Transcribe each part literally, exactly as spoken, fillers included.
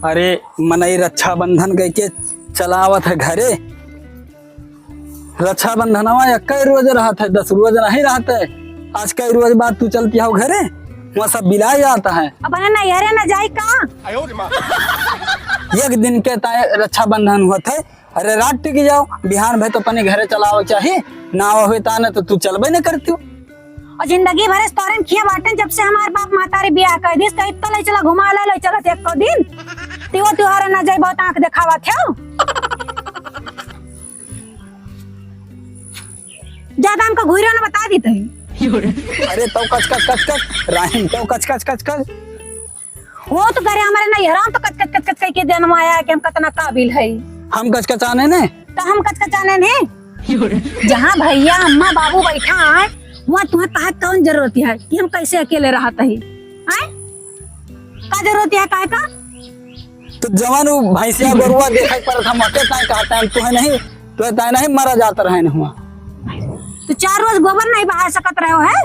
अरे, मनई रक्षाबंधन कइके चलावत है घरे। रक्षाबंधनवा एक्कै रोज रहत है, दस रोज नहीं रहत है। आज कई रोज बाद तू चलती हो घरे, वहाँ सब बिलाए जाता है। अपने नैहरे न जाई का? एक दिन के ताए रक्षाबंधन होत है। अरे, रात टिक जाओ, बिहान भए तो अपने घरे चलावे चाही। ना हुए ता न तो तू चलबे न करती हो। और जिंदगी भर इस तोरन खिया बाटन, जब से हमार बाप महतारी बियाह कर दिस, कहीं तो ले चला घुमा ला, ले चला एक को दिन। तिवो त्योहार ना जाई, बहुत आंख देखावा थे। ज्यादा हमका घुइरो ना बता दी तही। अरे तो कच कच कच कच, राहिन तो कच कच कच कच। वो तो घरे हमारे नहीं हराम तो कच कच कच कच कह के देन में आया कि हम कितना काबिल है। हम कचकचाने ने? तो हम कचकचाने ने? जहाँ भैया, अम्मा, बाबू बैठा है, वहाँ तुम्हें कहा कौन जरूरत है कि हम कैसे अकेले रहत ही? आए? का जरूरत है, काहे का? तो जवान वो भैंसिया गोरुआ देखे पड़त हम अके ताए कहता है, तुम्हें नहीं, तुम्हें ताए नहीं मरा जात रहे न हुआ। तो चार रोज गोबर नहीं बहार सकत रहे हो है?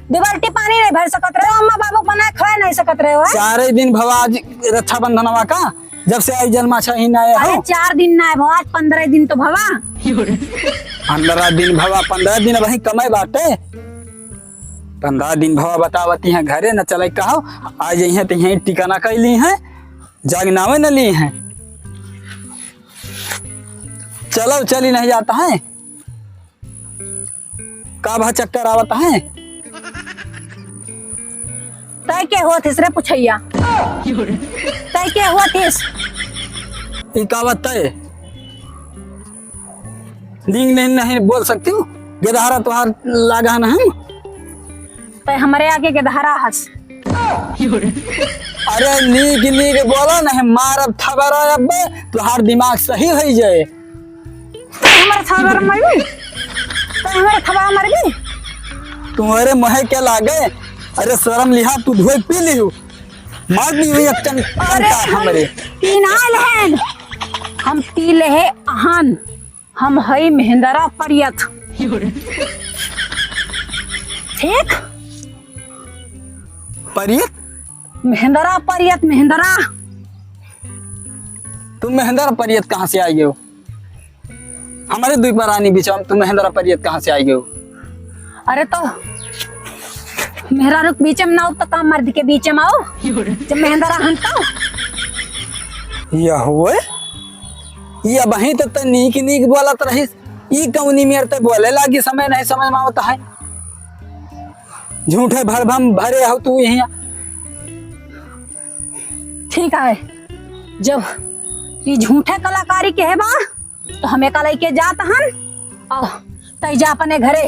दो बाल्टी पानी नहीं भर सकत रहे हो, अम्मा बाबू को बनाए खवाए नहीं सकत रहे हो, हैं? चारे दिन भवा आज रक्षाबंधनवा का, जब से आई जन्माष्टमी ना आया अरे हो। चार दिन ना आए भवा, आज पन्द्रह दिन तो भवा। पन्द्रह दिन भवा, पन्द्रह दिन वही कमाए बाटे। पन्द्रह दिन भवा बतावती हैं घरे न चले कहो, आ जइहें तो यहीं ठिकाना कैली हैं, जाग नावे न ली हैं। चलो चली नहीं जाता है। का भा चक्कर आवत है? तय के होत हिस रे पुछैया? तय के होत हिस? ई का बात तय? नीक नहीं, नहीं बोल सकती हूँ, गेदहरा तुहार लागा न हम। तय हमरे आगे गेदहरा हस। अरे नीक नीक बोला नहीं, मारब थबरा अब्बे, तुहार दिमाग सही होई जाए। तू हमारे थवा मरबी? तू हमारे थवा मरबी? तुम्हारे मुँहे के लागे? अरे शर्म लिहा, तू धोए पी लिहू। मार दी हुई एक चन-, अरे चमचा हम हमरे। पीनाल हैं, हम पी ले अहन, हम हई महेंद्रा परियत। ठीक? परियत? महेंद्रा परियत, महेंद्रा। तुम महेंद्रा परियत कहाँ से आई हो? हमारे दुई परानी बीच में तुम महेंद्रा परियत कहाँ से आई हो? अरे तो मेहरारू के बीच में ना हो तो का मर्द के बीच में आओ? जब महेंद्रा हन तो। यह हुए? ये अबहीं तो, तो नीक नीक बोलत रहिस, ई कौनी मेर ते बोले लागी, समय नहीं समझ में आवत है। झूठे भरभम भरे हो तू यहाँ। ठीक है, जब ई झूठे कलाकारी के है बा, तो हम एका लइके जात हन, और तई जा अपने घरे।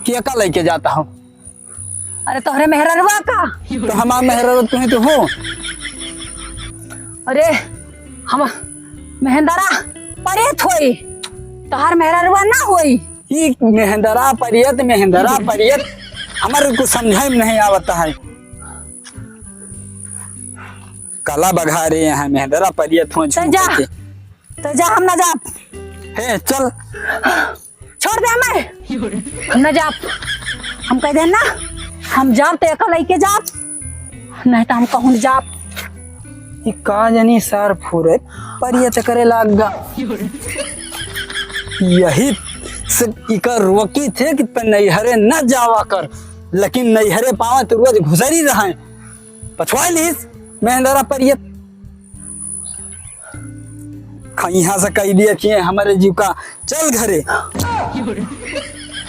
के का लइके जाता हो? अरे तोहरे मेहररुआ का? तो हमार मेहररुआ तुम्हें तो हो। अरे हम महेंदरा परेत होई, तोहार मेहररुआ ना होई। ई महेंदरा परियत, महेंदरा परियत, हमारे कुछ समझे में नहीं आवता है। कला बघारे यहाँ महेंदरा परियत हो तो जा, झूठे के। तो जा, हम ना जाब। हे, चल। छोड़ दे हमें, हम ना जाब। हम कह देन ना, हम जाब तो एका लइके जाब, नहीं तो हम कहूँ जाब। ई का जानी सार फुरे परियत करे लाग गा। यही से इका रोकी थे कि त नैहरे न जावा कर, लेकिन नैहरे पावे तो रोज घुसरी रहे। पछुआ लिहिस महेंदरा परियत। खइहाँ से कह दिया कि हमारे जीव का चल घरे।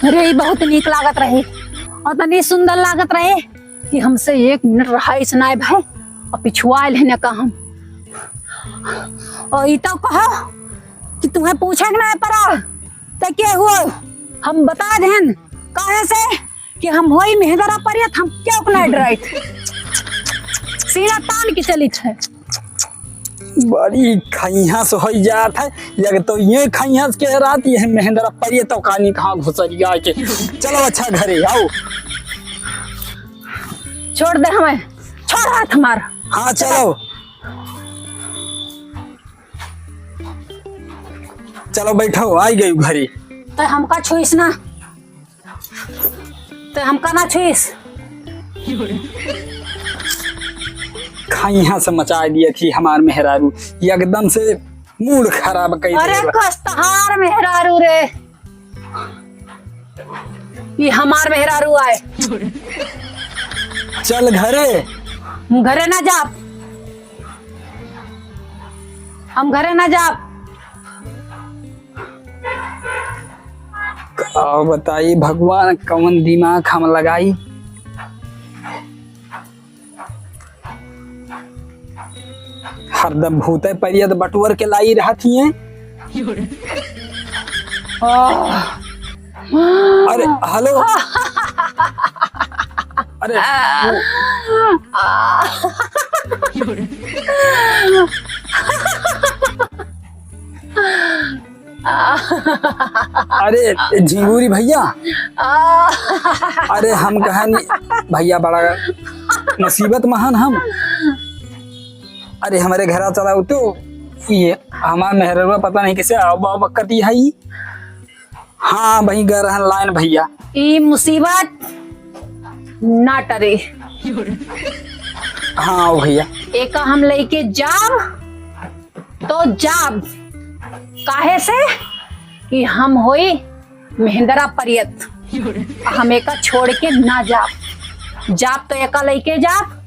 अरे, ई बहुत नीक लागत रहे, और तनी सुंदर लागत रहे कि हमसे एक मिनट रहाइस नाय भाई, और पिछुआ लेने का हम। और ई तो कहो कि तुम्हें पूछे के ना पड़ा, तो के हुआ हम बता देन, काहे से कि हम होई मेहंदरा परियत, हम क्यों ना डराइत। सीना तान के चलित है। बड़ी खइहाँ से होई जात है, या तो ये खइहाँ से के रात, ये महेंदरा परियत तो कानी कहाँ घुसरिया के। चलो अच्छा घरे आओ। छोड़ दे हमें, छोड़ हाथ हमार। हाँ चलो। चलो बैठो, आई गई घरे। तो हमका छुईस ना। ते हमका ना छुईस। यहाँ से मचा दिया थी हमार मेहरारू, एकदम से मूड खराब कर अरे दिया। कस तहार मेहरारू रे, ये हमार मेहरारू आए। चल घरे। हम घरे ना जाब, हम घरे ना जाब। का बताई भगवान, कौन दिमाग हम लगाई। हरदम भूते परियत बटुअर के लाई रहत हिए। आह। अरे, हेलो। अरे, अरे झिंगुरी भैया, अरे हम कहन भैया बड़ा मुसीबत में हन हम। अरे हमरे घरा चला तो ये हमार मेहररुआ पता नहीं कैसे अब अब कती है। हाँ वही गए रहन लाइन भैया। ई मुसीबत ना टरे। हाँ ओ भैया। एका हम लेके जाब तो जाब, काहे से कि हम होई महेंद्रा परियत, हम एका छोड़ के ना जाब। जाब तो एका लेके जाब,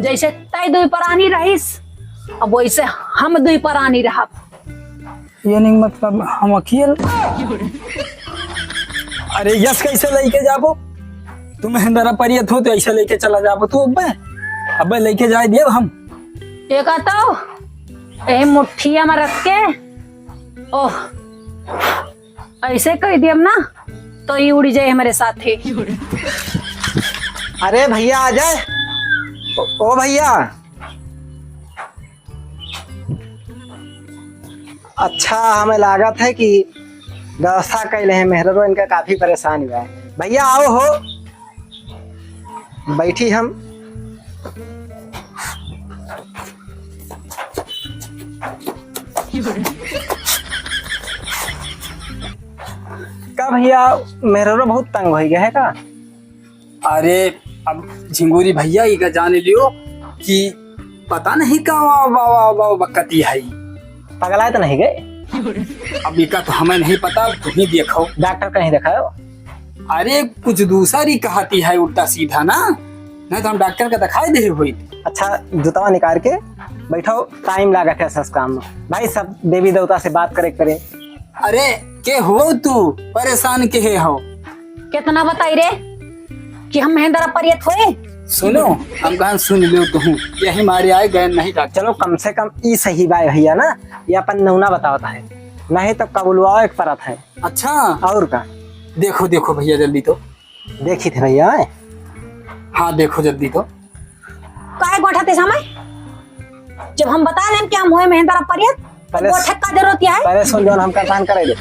जैसे तय दुई परानी रहिस, अब वैसे हम दुई परानी रहब। ये नहीं मतलब हम अकेल। अरे यस कैसे लेके जाबो? तू महेंद्रा परियत हो तो ऐसे लेके चला जाबो तू अब्बे। अब्बे लेके जाए दिए हम। एका तो ए मुट्ठिया में रख के, ओह, ऐसे कह दियम ना तो ये उड़ी जाए हमारे साथ ही। अरे भैया आ जाए। ओ, ओ भैया। अच्छा हमें लागत है कि व्यवस्था कैले हैं मेहररो इनका काफी परेशान हुआ है। भैया आओ हो। बैठी हम। का भैया मेहररो बहुत तंग हो गया है का? अरे अब झिंगुरी भैया ई का जान लियो कि पता नहीं का वा, वा, वा, वा, बकती है। पगलाए तो नहीं गए? अब इका तो हमें नहीं पता, तुम ही देखो। डॉक्टर कहीं दिखाओ। अरे कुछ दूसर ही कहती है उल्टा सीधा ना, नहीं तो हम डॉक्टर का दिखाई दे हुई। अच्छा जूतवा निकाल के बैठो, टाइम लागत है सस काम में। भाई सब देवी देवता से बात करे करे। अरे के हो तू परेशान के है हो? कितना बताई रे कि हम महेंद्रा परियत होए। सुनो हम कहा सुन लियो तुहूँ, यही मारे आए गए नहीं डॉक्टर। चलो कम से कम ई सही बाय भैया ना, ये अपन नौना बतावता है, नहीं तो कबुलवाओ एक परत है। अच्छा। और का? देखो देखो भैया जल्दी तो। देखी थे भैया। हाँ देखो जल्दी तो। काहे गोठा ते समय जब हम बता लेम कि हम होए महेंद्रा परियत तो पहले गोठक का जरूरत है? पहले सुन जौन हम करतान करे दे।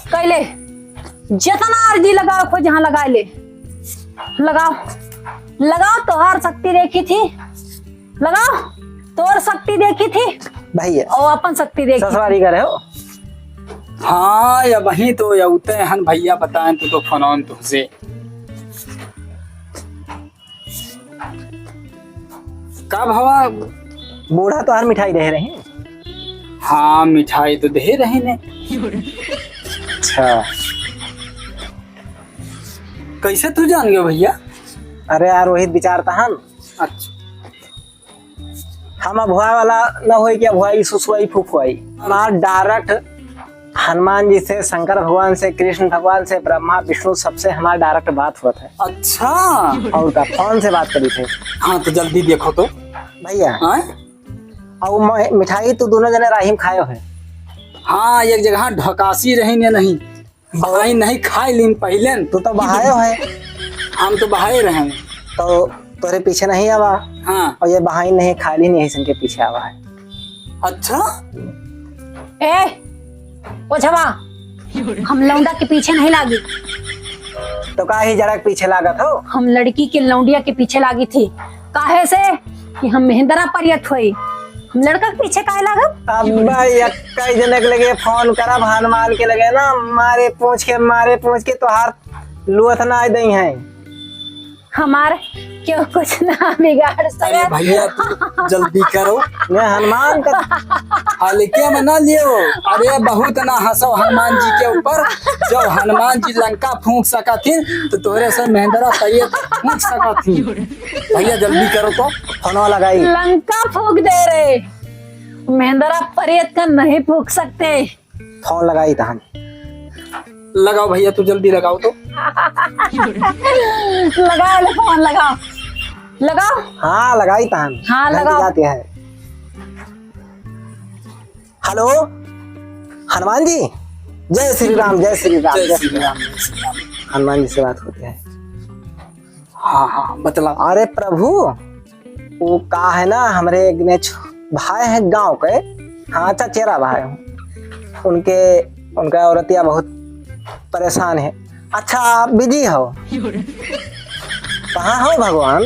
कैले जितना अर्जी लगाओ खो जहाँ लगा ले। लगाओ लगाओ तोहार शक्ति देखी थी। लगाओ तोर शक्ति देखी थी। भैया और अपन शक्ति देखी। ससुरारी करे हो? हाँ या वहीं तो या उते हन भैया बताएं तू तो फोन तुमसे। का भवा? बूढ़ा तोहार मिठाई दे रही। हाँ मिठाई तो दे रही ने। अच्छा कैसे तू जान गयो भैया? अरे यार वही विचार तहन। अच्छा हम अभुआ वाला न होई कि अभुआई सुसुआई फुफुआई। हमार डायरेक्ट हनुमान जी से, शंकर भगवान से, कृष्ण भगवान से, ब्रह्मा विष्णु सबसे हमार डायरेक्ट बात होत है। अच्छा। और का फोन से बात करी थे। हाँ तो जल्दी देखो तो। भैया। हाँ? और म- मिठाई तू दोनों जने राही में खायो है। हाँ एक जगह ढकासी रही ने नहीं। बहाई नहीं खाई लीन पहले न। तू तो बहायो है। हम तो बहाए रहे। तो तोरे पीछे नहीं आवा। हाँ। और ये बहाई नहीं खाई लीन यही इनके पीछे आवा है। अच्छा। ए ओझवा हम लौंडा के पीछे नहीं लागी। तो का ही जरा के पीछे लागत हो? हम लड़की के लौंडिया के पीछे लागी थी। काहे से कि हम महेंद्रा परियत होई। हम लड़का के पीछे काहे लागब? अब भाई इक्कीस जने के लगे फोन करब हनुमान के लगे ना मारे पूछ के मारे पूछ के तोहार लुअत ना दई है। हमार क्यों कुछ ना बिगाड़ सके। अरे भैया, तू जल्दी करो। मैं हनुमान का हल्के में ना लियो। अरे, बहुत ना हंसो हनुमान जी के ऊपर। जब हनुमान जी लंका फूंक सकत ही, तो तोरे से महेंद्रा परेत फूंक सकत ही। भैया, जल्दी करो तो। फोनवा लगाई। लंका फूंक दे रे, महेंद्रा परेत का नहीं फूंक सकते। फोन लगाई तहन। लगाओ भैया, तू जल्दी लगाओ तो। लगा ले फोन, लगाओ, लगाओ। हाँ, लगाई तहन। हाँ, लगाओ। जाते हैं। हेलो, हनुमान जी, जय श्री राम, जय श्री राम, जय जय श्री श्री राम। राम। हनुमान जी से बात होती है। हाँ, हाँ, बतला। अरे प्रभु, वो का है ना, हमरे एक ने छ-, भाई है गांव के, हाँ, चचेरा भाई हो। उनके, उनका औरतिया बहुत परेशान है। अच्छा, आप बिजी हो? कहाँ हो भगवान?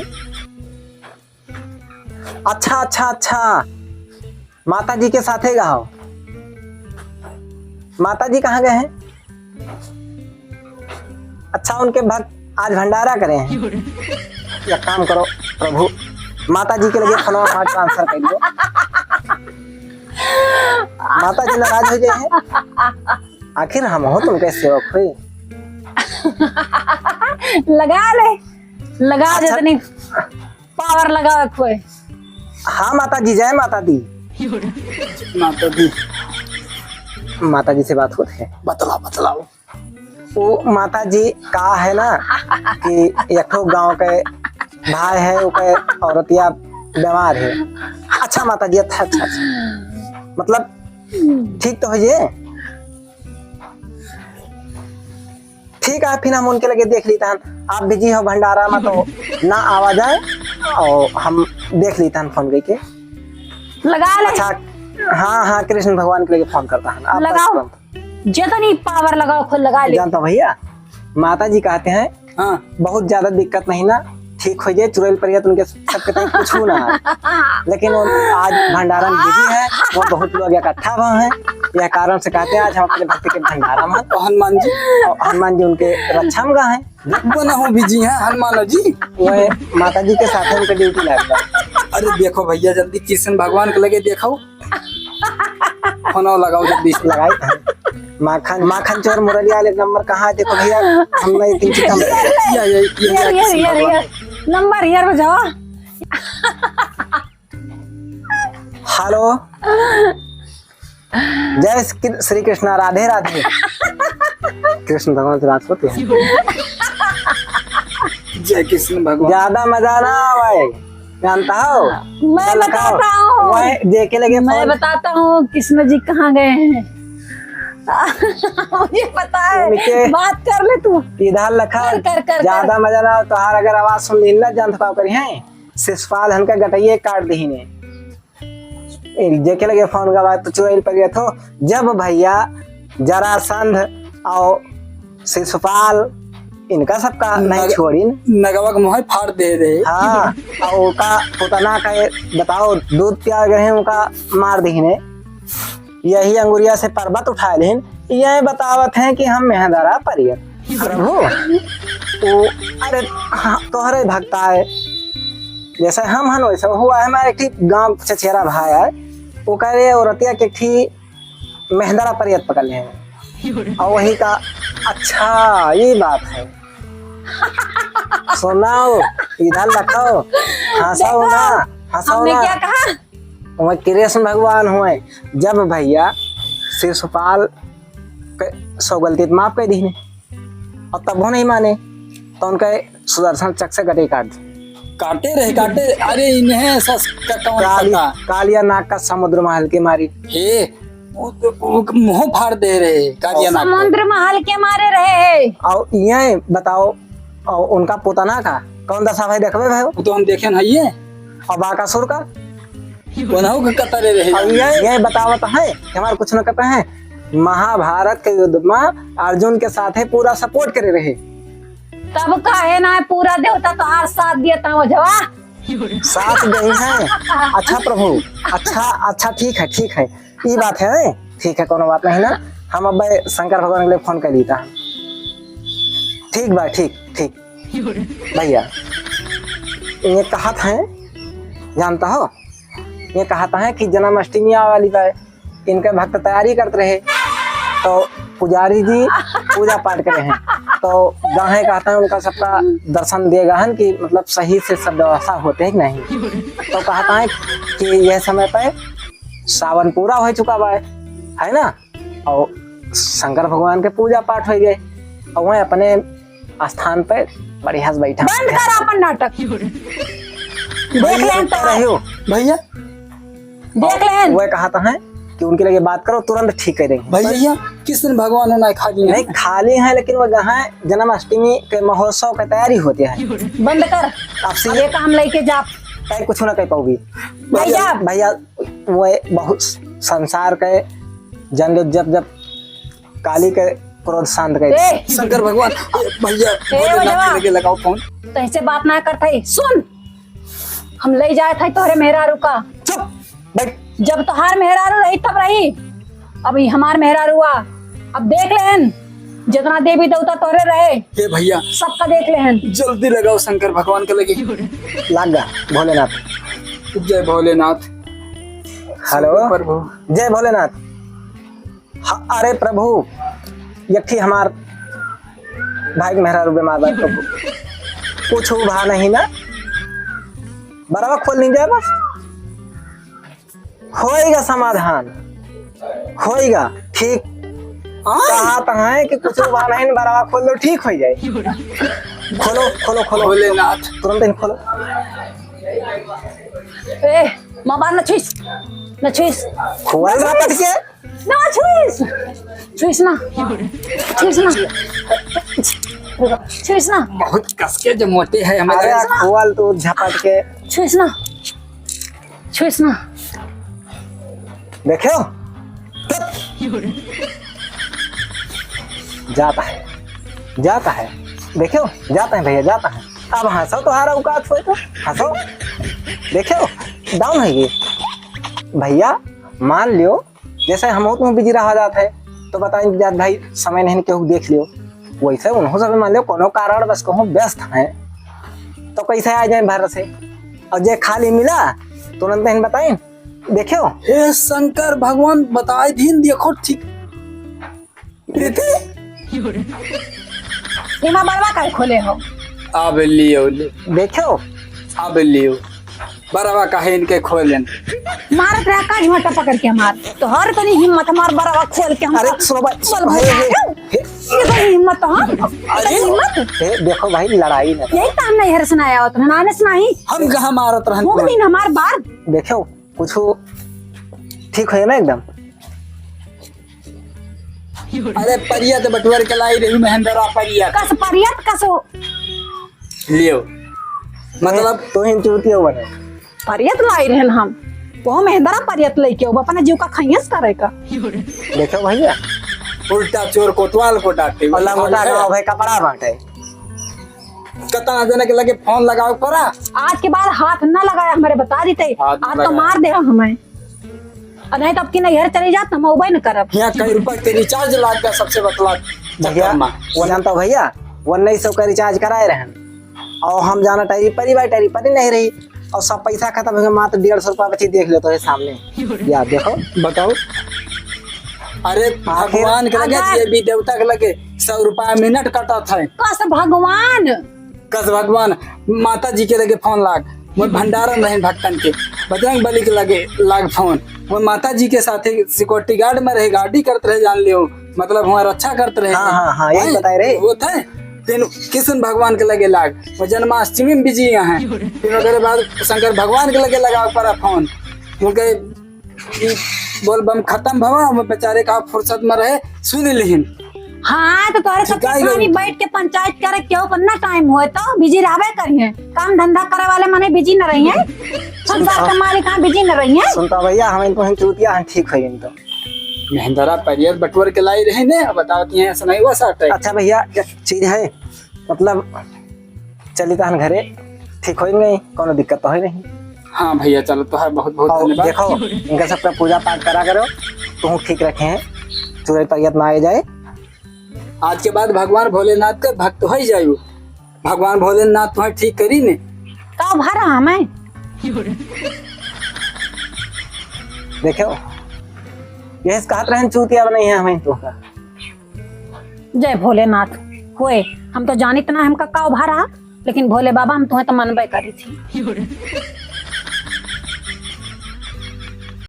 अच्छा, अच्छा, अच्छा, माता जी के साथे गए हो? माता जी कहाँ गए हैं? अच्छा, उनके भक्त आज भंडारा करे हैं। एक काम करो प्रभु, माता जी के लगे फोनवा हमार ट्रांसफर कर दो। माता जी नाराज हो जाए हैं। आखिर हम हो तुमके सेवक हुई। लगा ले, लगा अच्छा। जितनी पावर लगा रखो है। हाँ माता जी, जय माता दी। माता दी। माता जी से बात होत है। बतला, बतलाओ। वो माता जी का है ना कि एक ठो गांव के भाई है, ओके औरतिया बीमार है। अच्छा माता जी, अच्छा, अच्छा, अच्छा। मतलब ठीक तो है ये। ठीक है, फिर हम उनके लगे देख लेते हैं। आप बिजी हो भंडारा में तो ना आवा जाए, और हम देख लेते हैं फोन करके। लगा ले। अच्छा, हाँ, हाँ, कृष्ण भगवान के लगे फोन करता है। आप बस लगाओ। तुरंत। जितनी पावर लगाओ, खुद लगा ले। जानता हूँ भैया, माता जी कहते हैं, हाँ। बहुत ज्यादा दिक्कत नहीं ना, ठीक हो जाए, चुड़ैल परेत उनके सबके तक कुछ हो ना। लेकिन वो आज भंडारा में बिजी है, वो बहुत लोग इकट्ठा हुआ है, यह कारण से कहते हैं आज हम अपने भक्त के भंडारा में। तो हनुमान जी? और हनुमान जी उनके रक्षा में गए हैं। वो ना हो बिजी हैं हनुमान जी। वो माता जी के साथ उनके ड्यूटी लग गया। अरे देखो भैया, जल्दी कृष्ण भगवान के लगे देखो। फोन लगाओ जल्दी से। लगाई। माखन, माखन चोर मुरलिया वाले नंबर कहाँ है? देखो भैया, हम नहीं तीन चिकन। या, या, या, या, या, कृष्ण या, भगवान। या। नंबर यार बजाओ। हेलो। जय श्री, श्री कृष्णा, राधे राधे। कृष्ण भगवान से बात होती है। जय कृष्ण भगवान। ज्यादा मजा ना आवे, जानता हो? मैं बताता हूँ। वह जेके लगे मैं फोन। बताता हूँ कृष्ण जी कहाँ गए हैं। मुझे पता है। उनके बात कर ले तू। इधर लखा। कर, कर, कर, कर। ज्यादा मजा ना हो, तोहार अगर आवाज सुन ली ना, जान थकाव करी है। शिशुपाल हन का गटइये काट दही ने। जेके लगे फोन गवा तो चुड़ैल पर गए थो। जब भैया जरासंध और शिशुपाल इनका सबका नहीं नग-, छोड़िन। नगवा के मुँह फाड़ दे रहे। हाँ, और उनका पुतना का ये बताओ, दूध पिया गए हैं, उनका मार दही ने। यही अंगुरिया से पर्वत उठा लेन, ये बतावत हैं कि हम मेहंदरा परियत। प्रभु, ओ, अरे, हाँ, तोहरे भक्ता है, जैसे हम हन वैसे हुआ है, हमारे ठीक गांव चचेरा भाई है, ओकरे औरतिया के ठीक मेहंदरा परियत पकड़ ले हैं। और वही का, अच्छा, ये बात है। सुनाओ, इधर रखो, हंसाओ देखो, ना, हंसाओ हमने ना। क्या कहा? वह कृष्ण भगवान हुए, जब भैया शिशुपाल के सौ गलती तो माफ कर दीने, और तब वो नहीं माने, तो उनका सुदर्शन चक्र से गटई काट दी। काटे रहे, काटे, अरे इन्हें ऐसा क-, कौन काली, पता? कालिया नाग का समुद्र महल के मारी। हे, वो तो, वो मुंह फाड़ दे रहे, कालिया नाग का। समुद्र महल के मारे रहे। और ये बताओ, और उनका पुतना का कौन दशा भाई देखबे भाई? वो तो हम देखे ना ये। और बाकासुर का? कोनहु के कतरे रहे। अब ये, ये बतावत है कि हमारे कुछ न कहते हैं। महाभारत के युद्ध में अर्जुन के साथ है, पूरा support करे रहे। तब काहे ना पूरा देवता तोहार साथ दिया था ओझवा? साथ दे हैं। अच्छा प्रभु, अच्छा, अच्छा, ठीक है, ठीक है, ई बात है, ठीक है, कोनो बात नहीं ना। हम अब शंकर भगवान के लिए फोन कर लीता। ठीक बा, ठीक, ठीक। भैया, ये कहत हैं, जानता हो, ये कहत हैं कि जन्माष्टमी आवे वाली बा, इनके भक्त तैयारी करत रहे, तो पुजारी जी पूजा पाठ करे हैं, तो गाहे कहत हैं उनका सबका दर्शन दिए गहन कि मतलब सही से सब व्यवस्था होते हैं कि नहीं। तो कहत हैं कि यह समय पे सावन पूरा हो चुका बा, है ना, और शंकर भगवान के पूजा पाठ हो गए, और वह अपने स्थान पे बढ़िया से बैठा बंद है। कर अपन नाटक। देख लेन तो। रहे हो भैया। देख लेन। वह कहत हैं कि उनके लगे बात करो, तुरंत ठीक कर देंगे। भैया, कृष्ण भगवान होना है, खाली है। नहीं, खाली है, लेकिन वह गाहे जन्माष्टमी के महोत्सव के तैयारी होती है। बंद कर। आपसे अब ये काम लेके जा। तय कुछ ना कह पाओगी। भाई जा। भैया, वो बहुत संसार के जन लोग जब जब काली के क्रोध शांत कर दे। ए! शंकर भगवान, ए, भैया, ए, भोलेनाथ भैया। के लगे लगाओ फोन। तो ऐसे बात ना करता ही। सुन, हम ले जाए थे तोहरे मेहरारू का। चुप, बैठ। जब तोहार मेहरारू रही तब रही, अब ई हमार मेहरारू आ। अब देख लेहन, जितना देवी देवता तोहरे रहे, ए भैया, सबका देख लेहन। जल्दी लगाओ शंकर भगवान के लगे। लाग गा, भोलेनाथ। जय भोलेनाथ। हेलो। प्रभु। जय भोलेनाथ। ह-, अरे प्रभु, यक्खी हमार भाई के मेहरारू बीमार बा, प्रभु। कुछ भा नहीं ना, बरवा खोल नहीं जाए बस। होइगा समाधान, होइगा ठीक। हाँ? कहा तो है कि कुछ भा नहीं, बरवा खोल दो, ठीक हो जाए। खोलो, खोलो, खोलो। भोलेनाथ। तुरंत ही खोलो। ए, मोबाइल न छुइस, न छुइस। खोल रहा पटके। ना छुइस, छुइस ना, छुइस ना, छुइस ना। बहुत कसके जो मोटे है हमारे। अरे खोल तू झपट के। छुइस ना, छुइस ना। देखो, जाता है, जाता है। देखो, जाता है भैया, जाता है। अब हंसो, तुम्हारा औकात होए तो हंसो। देखो, डाउन है ये भैया। मान लियो, जैसे हम तुम बिजी रहा जात है, तो बताएं जात भाई, समय नहीं, केहू देख लियो। वैसे उन्हों सब मान लियो कोनो कारण बस कहूँ व्यस्त हैं, तो कैसे आ जाए बाहर से? और जे खाली मिला, तुरंत नहीं बताएं। देखियो। हे शंकर भगवान, बताए दीन, देखो ठीक। प्रीति? एमा बरवा काहे खोले हो? अब लियो, लियो। देखो। अब लियो। बरवा काहे इनके खोलेन? मारत रहा का झोंटा पकड़ के हमार। तोहर तनी हिम्मत, हमार बरवा खोल के हम अरे, सुनो भाई, बोल, बोल, हे, हे, हे। ये तो हिम्मत तो हम, अरे, हिम्मत। हे, देखो भाई, लड़ाई ना। यही तो हम नहीं हरस ना आया होत, ना नस नहीं। हम कहाँ मारत रहन वो तुम्हें? दिन हमार बार। देखो, कुछ ठीक है ना एकदम? अरे, परियत बटुअर के लाई रही, महेंद्रा परियत। कस परियत, कस हो? लियो। मतलब तो हिन चूतियो बने। परियत लाई रहन हम। वो महेंद्रा परियत लेके हो, अपना जीव का खैयस करे का। देखो भैया। उल्टा चोर कोतवाल को डांटे। और लंगोटा गाँव भाई कपड़ा बांटे। कतना जने के लगे फोन लगावे पड़ा। आज के बाद हाथ ना लगाया हमारे, बता देते। हाथ ना आज तो लगाया। मार दे हमें। और नहीं तो अब की नैहर चली जात, हम अउबे न करब। यहाँ कई रुपए के रिचार्ज लाग गया, सबसे बतला भैया, चक्कर में। वो जानता हो भैया, उन्नीस सौ का रिचार्ज कराए रहन। और हम जाना टैरी परी भाई, टैरी परी नहीं रही। और सब पैसा खत्म हो गया, मात्र डेढ़ सौ रुपया बची, देख लो तो ये सामने। या देखो। बताओ। अरे आखिर भगवान के लगे, अगर देवी देवता के लगे सौ रुपया मिनट कटा था। कस भगवान। कस भगवान, माता जी के लगे फोन लाग, वो भंडारन रहे भक्तन के, बजरंग बली के लगे लाग फोन, वो माता जी के साथे सिक्योरिटी गार्ड में रहे, गार्डी करत रहे, जान लियो, मतलब हमार रक्षा करत रहे। हाँ, हाँ, हाँ, यही हैं? बताए रहे। वो थे, फिर कृष्ण भगवान के लगे लाग, वो जन्माष्टमी में बिजी हैं, फिर ओकरे बाद शंकर भगवान के लगे लगा पर फोन, उनके ई बोलबम खत्म भवा, हम बेचारे का फुर्सत में रहे, सुन लिहिन। हाँ, तो तोहरे सबके झिकाई गई। खानी बैठ के पंचायत करे, केहू पर ना टाइम होए, तो बिजी रहबे करिए। काम धंधा करे वाले मने बिजी न रहिए, संसार के मालिक हाँ बिजी न रहिए। सुनता भैया, हम इनको हम चूतिया हम ठीक है इनको। महेंद्रा परियत बटुअर के लाई रहे ने, अब बतावती हैं, ऐसा नहीं हुआ साटे। अच्छा भैया, चीज है, मतलब, चली तहन घरे, ठीक होई नहीं, कोनो दिक्कत तो है नहीं। हाँ भैया, चलो, तोहार बहुत बहुत और धन्यवाद। देखो, इनका सबका पूजा पाठ करा करो, तू ठीक रखे हैं, चुराई परियत ना आ जाए। आज के बाद भगवान भोलेनाथ के भक्त हो ही जायु, भगवान भोलेनाथ तुम्हें ठीक करी ने। का भरा हमें? देखो, यही से कहत रहन चूतिया बनाई है हमें तो का। जय भोलेनाथ। होए, हम तो जानित ना हमका का भरा, लेकिन भोले बाबा हम तुम्हें तो मनबे करी थी।